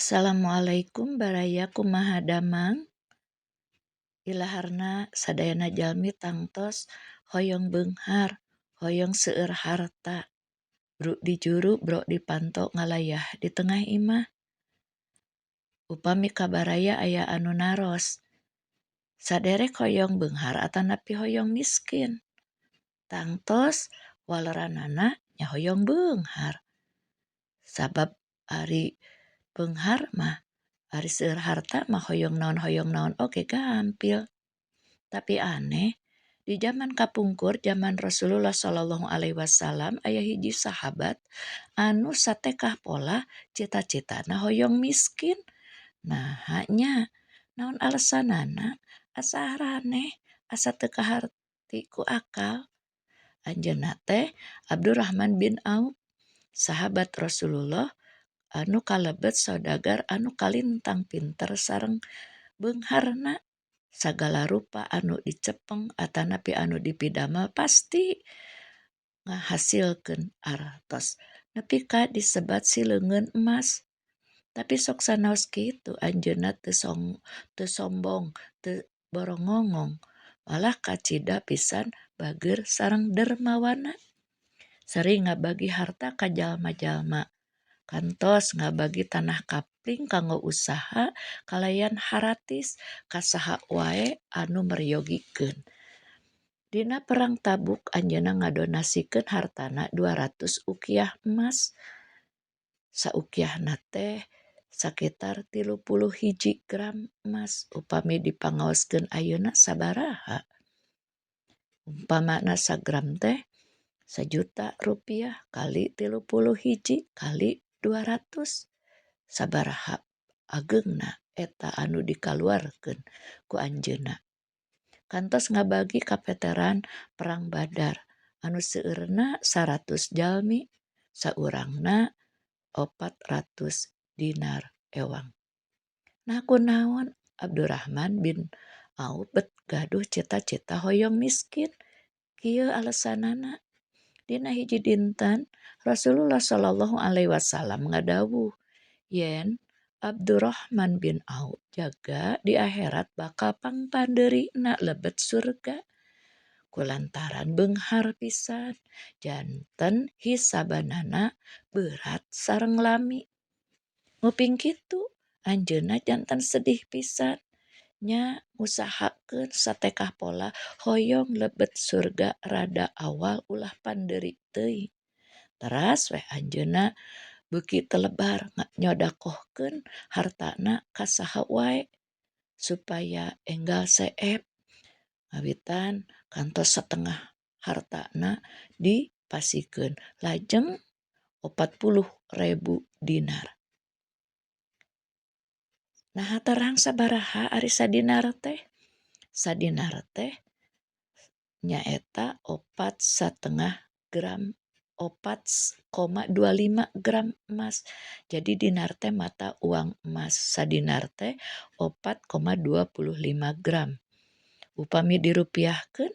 Assalamualaikum baraya, kumaha damang? Ilaharna sadayana jalmi tangtos hoyong beunghar, hoyong seueur harta. Bru di juru bro di panto ngalayah di tengah imah. Upami ka baraya aya anu naros, saderek hoyong beunghar atanapi hoyong miskin? Tangtos waleranana nya hoyong beunghar. Sabab ari beunghar mah, ari seueur harta mah hoyong naon oge gampil. Tapi aneh, di jaman kapungkur, jaman Rasulullah Shallallahu Alaihi Wasallam, aya hiji sahabat anu satekah pola cita-citana hoyong miskin. Naha nya? Naon alesanana? Asa araneh, asa teu kaharti ku akal. Anjeunna teh Abdurrahman bin Auf, sahabat Rasulullah anu kalebet saudagar anu kalintang pinter sareng beungharna. Sagala rupa anu dicepeng atanapi anu dipidamel pasti ngahasilkeun artos. Nepi ka disebat si leungeun emas. Tapi sok sanaos kitu anjeunna teu sombong, teu borongongong, malah kacida pisan bageur sareng dermawanna. Sering ngabagi harta ka jalma-jalma. Kantos ngabagi tanah kapling kanggo usaha kalayan haratis ka saha wae anu meryogikeun. Dina Perang Tabuk anjeunna ngadonasikeun hartana 200 uqiyah emas. Sauqiyahna teh sakitar 31 gram emas. Upami dipangaoskeun ayeuna sabaraha? Umpamana sagram teh 1 juta rupiah kali 31 kali 200, sabaraha ageungna eta anu dikaluarkeun ku anjeunna. Kantos ngabagi ka veteran Perang Badar anu seueurna 100 jalmi, saurangna 400 dinar ewang. Nah, kunaon Abdurrahman bin Auf bet gaduh cita-cita hoyong miskin? Kieu alesanana. Dina hiji dinten Rasulullah Shallallahu Alaihi Wasallam ngadawuh yen Abdurrahman bin Auf jaga di akhirat bakal pangpandeurina lebet surga. Kulantaran beunghar pisan, janten hisabanana berat sareng lami. Nguping kitu anjeunna janten sedih pisan. Nya ngusahakeun satekah pola hoyong lebet surga rada awal, ulah pandeuri teuing. Teras weh anjeunna beuki telebar nyodakohkeun hartana ka saha wae supaya enggal seep. Ngawitan kantos satengah hartana dipasikeun, lajeng 40.000 dinar. Naha terang sabaraha ari sadinar teh? Sadinar teh nyaeta 4,5 gram, 4,25 gram emas. Jadi dinar teh mata uang emas. Sadinar teh 4,25 gram. Upami dirupiahkeun,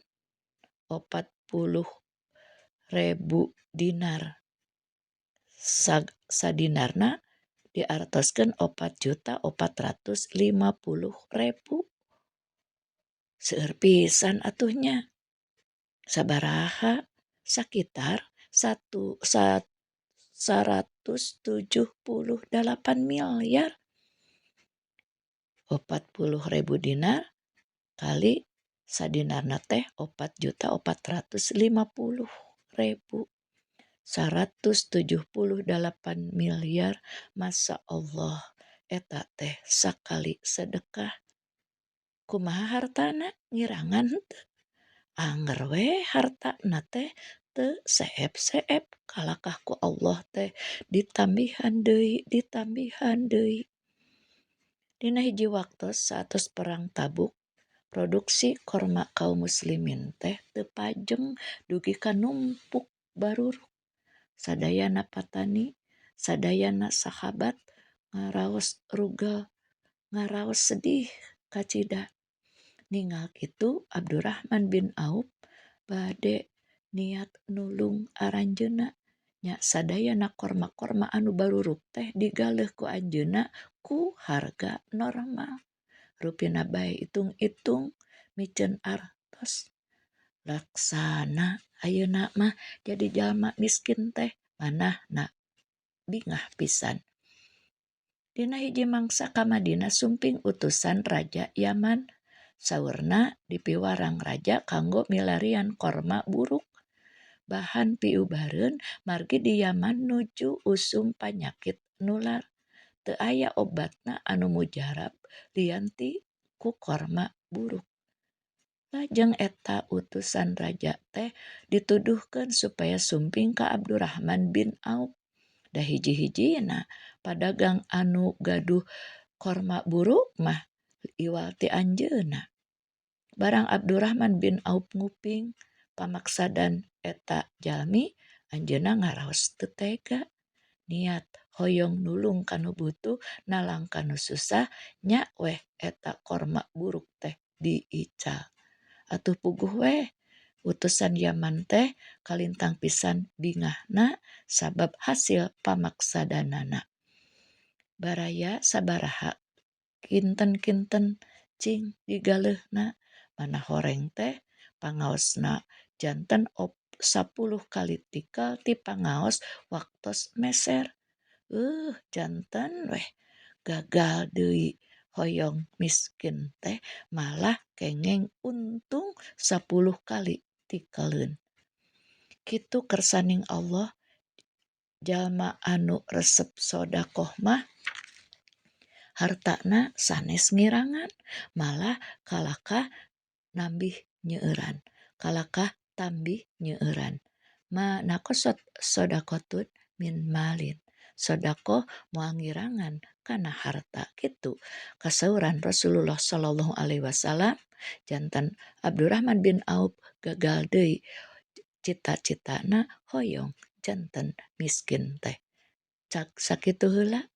40.000 dinar sadinarna diartoskeun 4.450.000. Seueur pisan atuh nya. Sabaraha? Sakitar satu 178 miliar. 40.000 dinar kali sadinarna teh 4.450.000, 178 miliar. Masya Allah, eta teh sakali sedekah. Kumaha hartana, ngirangan henteu? Angger we hartana teh teu seep-seep, kalakah ku Allah teh ditambihan deui, ditambihan deui. Dina hiji waktos saatos Perang Tabuk, produksi korma kaum muslimin teh teu pajeng dugi ka numpuk baruruk. Sadayana patani, sadayana sahabat ngaraos rugel, ngaraos sedih kacida. Ningal kitu, Abdurrahman bin Auf bade niat nulung aranjeunna. Nya, sadayana korma-korma anu baruruk teh digaleuh ku anjeunna. Ku harga normal. Rupina bae itung-itung miceun artos. Laksana ayeuna mah jadi jalma miskin teh manahna bingah pisan. Dina hiji mangsa ka Madinah sumping utusan raja Yaman. Saurna dipiwarang raja kanggo milarian korma buruk. Bahan piubareun margi di Yaman nuju usum panyakit nular. Teu aya obatna anu mujarab lian ti ku korma buruk. Lajeng eta utusan raja teh dituduhkeun supaya sumping ka Abdurrahman bin Auf. Da hiji-hijina padagang anu gaduh korma buruk mah iwal ti anjeunna. Barang Abdurrahman bin Auf nguping pamaksadan eta jalmi, anjeunna ngaraos teu tega. Niat hoyong nulung ka nu butuh, nalang ka nu susah, nya weh eta korma buruk teh diical. Atuh puguh weh utusan Yaman teh kalintang pisan bingahna sabab hasil pamaksadanana. Baraya sabaraha kinten-kinten cing digaleuhna, mana horeng teh pangaosna janten 10 kali tikel ti pangaos waktos meser. Janten weh gagal deui hoyong miskin teh malah kengeng untung 10 kali tikeleun. Kitu kersaning Allah, jalma anu resep sodakoh mah hartana sanes ngirangan, malah kalakah nambih nyeueuran, kalakah tambih nyeueuran. Ma naqasat sodaqotun min malin. Sodakoh moal ngirangan kana harta, kitu kasauran Rasulullah sallallahu alaihi wasallam. Janten Abdurrahman bin Auf gagal deui cita-citana hoyong janten miskin teh. Cak sakitu heula.